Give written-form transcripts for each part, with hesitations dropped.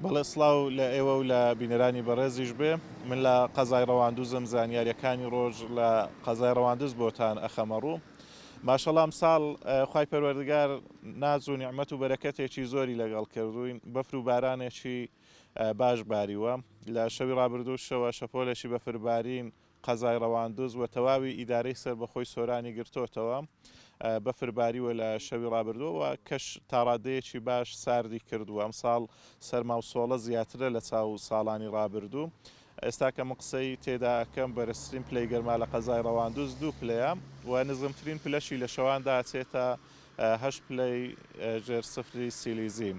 بەڵێ سڵاو لە ئێوە و لە بینەرانی بەڕێزیش بێ. من لە قەزای ڕەواندوزم زانیاریەکانی ڕۆژ لە قەزای ڕەواندز بۆتان ئەخەمە ڕوو. ماشەڵا ئەمساڵ خوای پەروەردگار ناز و نیعمەت و بەرەکەتێکی زۆری لەگەڵ کردووین بەفر و بارانێکی باش باریوە لە شەوی ڕابردووشەوە شەپۆلێکی بەفربارین قەزای ڕەواندز و تەواوی ئیدارەی سەربەخۆی سۆرانی گرتۆتەوە، بەفر باریوە لە شەوی ڕابردووەوە، کەش تاڕادەیەکی باش ساردی کردووە، ئەمساڵ سەرما و سۆڵە زیاترە لە چاو ساڵانی ڕابردوو، ئێستا کە من قسەی تێدا ئەکەم بەرزترین پلەی گەرما لە قەزای ڕەواندز دوو پلەیە و نزمترین پلەشی لە شەواندا ئەچێتە هەشت پلەی ژێر سفری سیلیزی.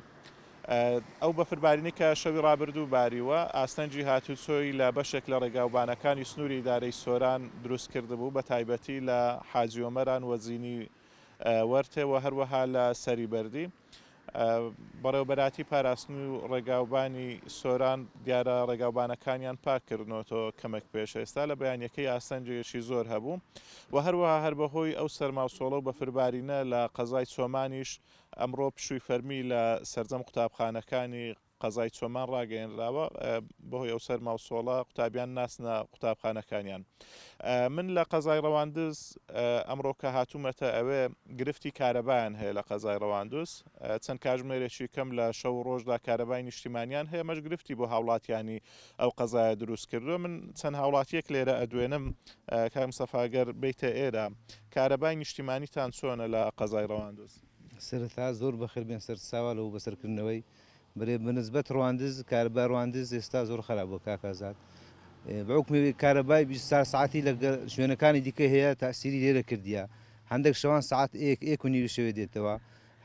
ئەو بەفربارینەی کە شەوی ڕابردوو باریوە، ئاستەنگی هاتوچۆی لە بەشێک لە ڕێگاوبانەکانی سنووری ئیدارەی سۆران دروست کردبوو، بەتایبەتی لە حاجی ئۆمەران و زینی وەرتێ و هەروەها لە سەری بەردی. بەڕێوەبەرایەتی پاراستن و ڕێگاوبانی سۆران دیارە ڕێگاوبانەکانیان پاک کردنەوەتەوە کەمێک پێش ئێستا لە بەیانیەکەی ئاستەنگێکی زۆر هەبوو و هەروەها هەر بەهۆی ئەو سەرما و سۆڵە و بەفربارینە لە قەزای چۆمانیش ئەمڕۆ پشووی فەرمی لە سەرجەم قوتابخانەکانی قەزای چۆمان ڕاگەیەنراوە، بەهۆی ئەو سەرما و سۆڵە قوتابیان ناچنە قوتابخانەکانیان. من لە قەزای ڕەواندز ئەمڕۆ کە هاتوومەتە ئەوێ گرفتی کارەبایان هەیە لە قەزای ڕەواندز، چەند کاژمێرێکی کەم لە شەو و ڕۆژدا کارەبای نیشتیمانیان هەیە، ئەمەش گرفتی بۆ هاوڵاتیانی ئەو قەزایە دروست کردووە. من چەند هاوڵاتیەک لێرە ئەدوێنم، کاک مستەفا گەر بێیتە ئێرە کارەبای نیشتیمانیتان چۆنە لە قەزای ڕەواندز؟ سەرەتا زۆر بەخێر بێن سەر ساوا لەو بەسەرکردنەوەی برێ بەنسبەت ڕواندز کارەبای ڕواندز ئێستا زۆر خراپ بووە کاک ئازاد بە حوکمی کارەبای 24 ساعتی لە شوێنەکانی دیکە هەیە تاسیری لێرە کردیە هەندێک شەوان ساعت ئێک ئێک و نیوی شەوێ دێتەوە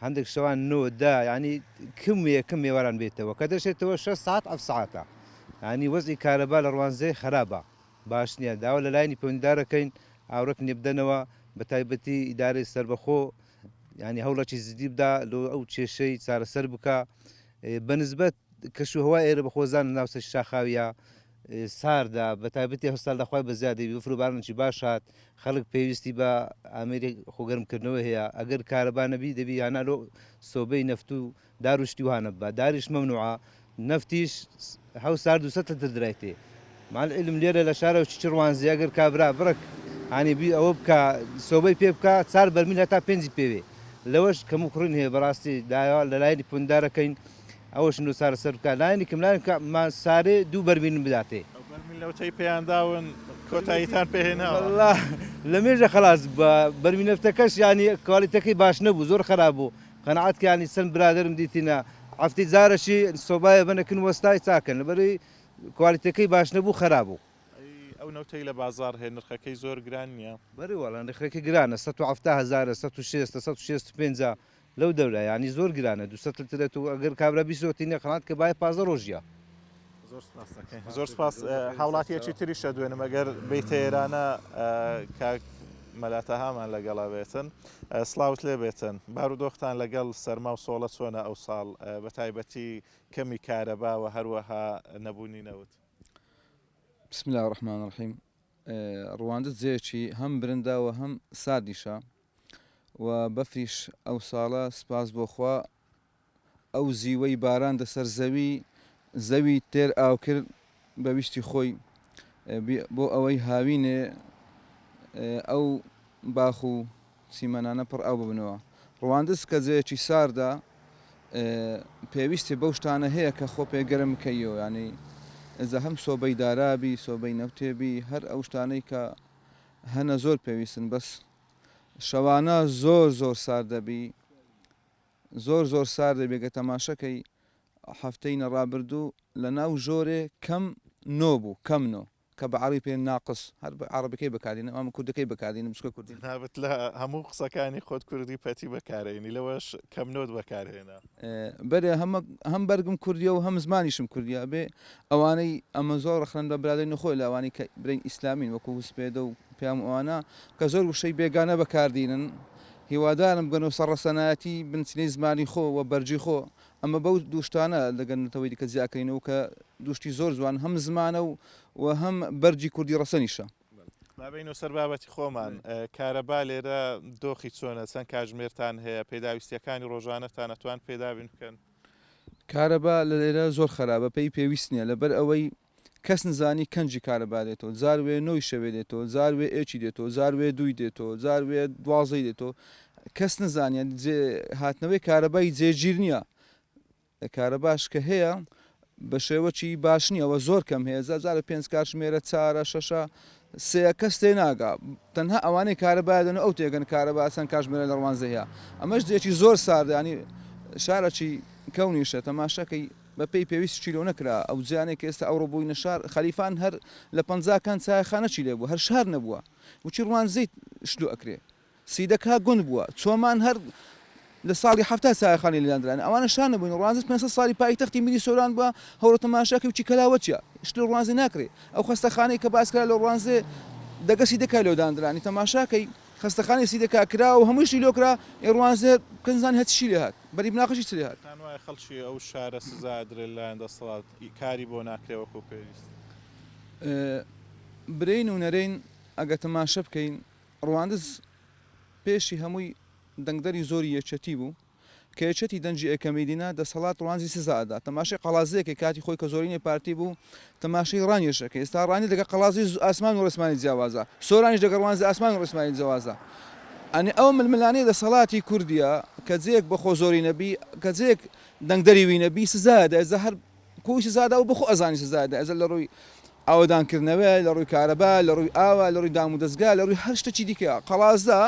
هەندێک شەوان نۆ دە ینی کم یەکم ئێواران بێتەوە کە دەشێتەوە 6 ساعت ئەف ساعتە ینی وەزی کارەبا لە ڕوانزێ خراپە باش نییە داوا لە لایەنی پەیوەندیدارەکەین ئاورەک نێبدەنەوە بە تایبەتی ئیدارەی سەربەخۆ یانی هەوڵەکی جدی بدا لۆ ئەو کێشەی چارەسەر بکا بە نسبەت کەش و هەوای ئێرە بەخۆزان ناوچە شاخاویە ساردە بە تایبەتی هەستا لە خوای بە زیادی بەفر و بارانێکی باش هات خەڵک پێویستی بە ئامێری خۆگەرمکردنەوە هەیە ئەگەر کارەبا نەبی دەبی یانا لۆ سۆبەی نەفت و دار و شتی وها نەبا داریش مەمنوعە نەفتیش حەوت سار 200 لتر درایتێ مع العلم لێرە لە شارە و چچ ڕوانزی ئەگەر کابرا بڕک هانی بی ئەوە بکا سۆبەی پێ بکا چار بەرمیل هەتا پێنجی پێوێ لەوەش کەم و کوڕین هەیە بەڕاستی داوا لە لایەنی پوندارەکەین ئەوەش نو چارەسەر بکا لایەنی کەم لایەن کە ما سارێ دوو بەرمیلم بداتێ. ئەو بەرمیل نەوتەی پێیان داون کۆتاییتان پێ هێناوە؟ وەڵا لە مێژە خەلاس بووە بەرمیل نەفتەکەش یانی کوالیتەکەی باش نەبوو زۆر خەراپ بوو قەناعەت کە یانی چەند برادەرم دیتینە هەفتەی جارەکی سۆبایە بەنە کن وەستای چاکەن لەبەرەی کوالیتەکەی باش نەبوو خەراب بوو. ئەی ئەو نەوتەی لە بازاڕ هەیە نرخەکەی زۆر گران نیە؟ بەرێ وەڵا نرخەکەی گرانە 170 هەزارە 160 165 لەو دەورە یانی زۆر گرانە 200 لترە تو ئەگەر کابرا بیسۆتینە قەناعەت کە بای 15 ڕۆژیە. زۆر سپاس دەکەین. زۆر سپاس هاوڵاتیەکی تریش ئەدوێنم ئەگەر بیتە ئێرانە کاک مەلا تەهامان لەگەڵا بێتن سڵاوت لێ بێتن بارودۆختان لەگەڵ سەرما و سۆڵە چۆنە ئەو ساڵ بە تایبەتی کەمی کارەبا و هەروەها نەبوونی نەوت؟ بسم الله الرحمن الرحیم ڕواندز جێیەکی هەم برندە و هەم ساردیشە و بەفریش ئەو ساڵە سپاس بۆ خوا ئەو زیوەی باران دەسەر زەوی زەوی تێر ئاو کرد بە ویستی خۆی بۆ ئەوەی هاوینێ ئەو باخ و چیمەنانە پڕ ئاو ببنەوە. ڕواندز کە جێیەکی ساردە پێویستی بەو شتانە هەیە کە خۆ پێ گەرم بکەیەوە یانی ئێجا هەم سۆبەی دارابی سۆبەی نەوتێ بی هەر ئەو شتانەی کە هەنە زۆر پێویستن بەس شەوانە زۆر زۆر سارد دەبی زۆر زۆر سارد دەبی گەر تەماشەکەی هەفتەی نەڕابردوو لە ناو ژۆرێ کەم نۆ بوو کەم نۆ کە بە عەڕەبی پێ ناقص هەر بە عەڕەبەکەی بەکاردێنم ئەمە کوردەکەی بەکاردێنم چونکە کوردین. جەنابت لە هەموو قسەکانی خۆت کوردی پەتی بەکارئێنی لەوەش کەم نۆت بەکارهێنا. بەرێ هەمە هەم بەرگم کوردیە و هەم زمانیشم کوردیە ئەبێ ئەوانەی ئەمە زۆر ڕەخنەن بە برادەرین خۆی لە ئەوانەی کە برێن ئیسلامین وەکو سپێدە و پیام و ئەوانە کە زۆر وشەی بێگانە بەکاردینن هیوادارم بگەنەوە سەر ڕەسەنایەتی بنچینەی زمانی خۆ و بەرگی خۆ ئەمە بەو دوو شتانە لەگەل نەتەوەی دیکە جیاکەینەوە کە دوو شتی زۆر جوان هەم زمانە و و هەم بەرگی کوردی ڕەسەنیشە. با بێینەوە سەر بابەتی خۆمان، کارەبا لێرە دۆخی چۆنە، چەند کاتژمێرتان هەیە، پێداویستییەکانی ڕۆژانەتان ئەتوان پێ دابین بکەن؟ کارەبا لە ئێرە زۆر خەرابە پێی پێویست نیە لەبەر ئەوەی کەس نزانی کەنجی کارەبا دێتۆ جار وێ نۆی شەوێ دێتۆ جار وێ ئێکی دێتۆ جار وێ دووی دێتۆ جار وێ دوازەی دێتۆ کەس نزانیە هاتنەوەی کارەبای جێگیر نییە کارەباش کە هەیە بە شێوەکی باش نییە وە زۆر کەم هەیە جا جارە پێنج کاتژمێرە چارە شەشە سێیە کەس تێ ناگا تەنها ئەوانەی کارەبا دەن ئەو تێگەن کارەبا چەند کاتژمێرە لە ڕوانزە هەیە ئەمەش جێکی زۆر ساردە ینی شارەکی کەونیشە تەماشاکەی بە پێی پێویست چیلۆ نەکرا ئەو جیانێک کە ئێستا ئەوڕۆ بووینە شار خەلیفان هەر لە پەنجاکان چایخانە چی لێ بوو هەر شار نەبووە وچی ڕوانزەی شلو ئەکرێ سیدەکا گوند بووە چۆمان هەر لە ساڵی 70 چایخانەی لێ داندران ئەوانە شار نەبوون ڕوانزە 500 ساڵی پایتەختی میری سۆران بووە هەورە تەماشاکەی وچی کەلاوە چیە شت لە ڕوانزێ ناکرێ ئەو خەستەخانەی کە باس کرا لە ڕوانزێ دەگە سیدەکای لۆ داندرانی تەماشاکەی خەستەخانەی سیدەکا کرا و هەمووی شتی لۆ کرا ئێ ڕوانزێ کەس نزانێ هەرچی لێ هات بەری بناغەشی چ لێ هات. پێتان وایە خەڵکی ئەو شارە سزا ئەدرێ لەلایەن دەسەڵات کاری بۆ ناکرێ وەکو پێویست؟ برێین و نەرێین ئەگە تەماشە بکەین ڕواندز پێشی هەمووی دەنگدەری زۆری یەکیەتی بوو کە یەکیەتی دەنگی ئێکەمی دینا دەسەڵات ڕوانزی سزا ئەدا تەماشای قەڵازێکەی کاتی خۆی کە زۆرینەی پارتی بوو تەماشای ڕانیەش ئەکەی ئێستا ڕانی دەگە قەڵازی ئاسمان و ڕێسمانی جیاوازە سۆرانیش دەگە ڕوانزی ئاسمان و ڕێسمانی جیاوازە ئەنی ئەو ململانێ دەسەڵاتی کوردیە کە جێک بە خۆ زۆرینە بی کە جێک دەنگدەری وینە بی سزا ئەدا ئێستا هەر کۆی سزادا و بەخۆ ئەزانی سزادا ئەزە لە ڕووی ئاوەدانکردنەوە لە ڕووی کارەبا لە ڕووی ئاوە لە ڕووی دام و دەزگا لە ڕووی هەر شتێکی دیکە قەڵازدا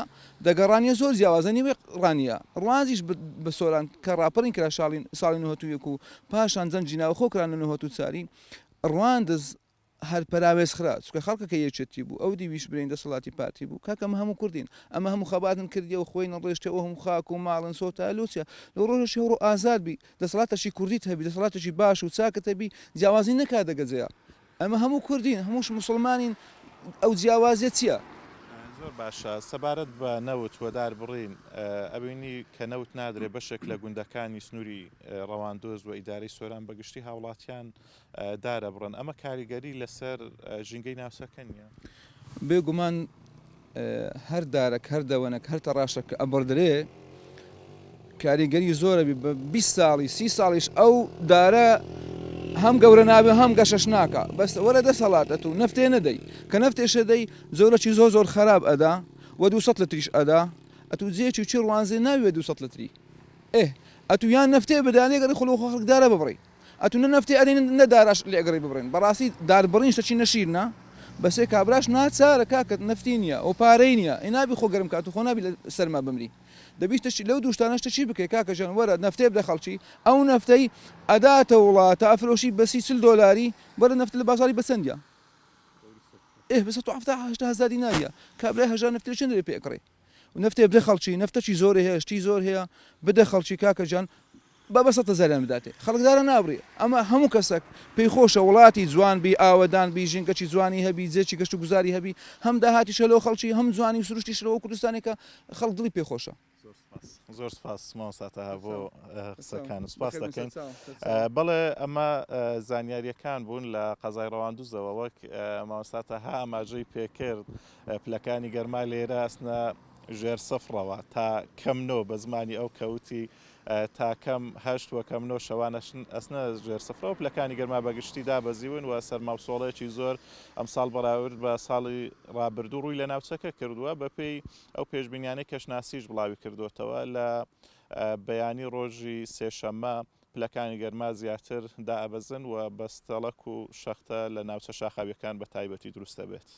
دەگە ڕانیە زۆر جیاوازە نیوەی ڕانیە ڕوانزیش بە سۆران کە ڕاپەڕین کرا شاڵی ساڵی 91 و پاشان جەنگی ناوخۆ کرا لە 94 ڕواندز هەر پەراوێز خرا چونکە خەڵکەکە یەکێتی بوو ئەو دیویش برێن دەسەڵاتی پارتی بوو کاکە ئەمە هەموو کوردین ئەمە هەموو خەباتن کردیە و خوێنن ڕێشتە ئەو هەموو خاک و ماڵن سۆتا لۆ چیە لۆ ڕۆژێکی هەوڕۆ ئازاد بی دەسەڵاتەکی کوردیت هەبی دەسەڵاتێکی باش و چاکت هەبی جیاوازی نەکا دەگەجەیە ئەمە هەموو کوردین هەمووش موسڵمانین ئەو جیاوازیە چیە؟ زۆر باشە سەبارەت بە نەوت و دار بڕین ئەبینی کە نەوت نادرێ بەشێک لە گوندەکانی سنووری ڕەواندوز و ئیدارەی سۆران بەگشتی هاوڵاتیان دار ئەبڕن ئەمە کاریگەری لەسەر ژینگەی ناوچەکە نییە؟ بێ گومان هەر دارەک هەر دەوەنەک هەر تەڕاشەک کە ئەبڕدرێ کاریگەری زۆرە بی بە 20 ساڵی سی ساڵیش ئەو دارە هەم گەورە نابێ هەم گەشەش ناکا بەس وەرە دەسەڵات ئەتوو نەفتێ نەدەی کە نەفتێشە دەی زۆرەکی زۆر زۆر خەراب ئەدا و 200 لتریش ئەدا ئەتوو جێکی و چی ڕوانزێ ناوێ 200 لتری ئێ ئەتوو یان نەفتێ بدانێ گەڕی خۆ خەڵک دارە ببڕی ئەتوو نە نەفتێ ئەدەی نە داراش لێ ئەگەڕی ببڕین بەڕاستی دار بڕین شتەکی نەشیرنە بەسێ کابراش ناچارە کاکە نەفتی نیە و پارەی نیە ئەی نابی خۆ گەرم کات و خۆ نابی لە سەرما بمری دەبی شتەکی لەو دوو شتانە شتەکی بکەی کاکە ژیان وەرە نەفتێ بدە خەڵکی ئەو نەفتەی ئەداتە وڵاتە ئەفرۆشی بە سی چل دۆلاری وەرە نەفت لە بازاڕی بە چەندە ئێ بە 170 80 هەزار دیناریە کابرای هەژار نەفتی لە چەند دەبێ پێ ئەکڕێ نەفتێ بدە خەڵکی نەفتەکی زۆری هەیە شتی زۆر هەیە بدە خەڵکی کاکە گیان با بە سەد هەزاریان بداتێ خەڵک دارە نابڕی ئەمە هەموو کەسەک پێی خۆشە وڵاتی جوان بی ئاوەدان بی ژینگەکی جوانی هەبی جێکی گەشت و گوزاری هەبی هەم داهاتیشە لۆ خەڵکی هەم جوانی و سروشتیش لەوە کوردستانێکە خەڵک دڵی پێ خۆشە. زۆر سپاس مامۆستا تەها بۆ قسەکان سپاس دەکەین بەڵێ ئەمە زانیاریەکان بوون لە قەزای ڕەواندوزەوە وەک مامۆستا تەها ئاماژەی پێکرد پلەکانی گەرما لێرە ئەسنە ژێر سفڕەوە تا کەم نۆ بە زمانی ئەو کەوتی تا کەم هەشت و کەم نۆ شەوان ئەسنە ژێر سفرەوە پلەکانی گەرما بەگشتی دابەزیون و سەرما و سۆڵەیەکی زۆر ئەمساڵ بەراورد بە ساڵی ڕابردوو ڕووی لە ناوچەکە کردووە بەپێی ئەو پێشبینیانەی کەشناسیش بڵاوی کردووەتەوە لە بەیانی ڕۆژی سێشەممە پلەکانی گەرما زیاتر دائەبەزن و بەستەڵەک و شەختە لە ناوچە شاخاوییەکان بە تایبەتی دروست دەبێت.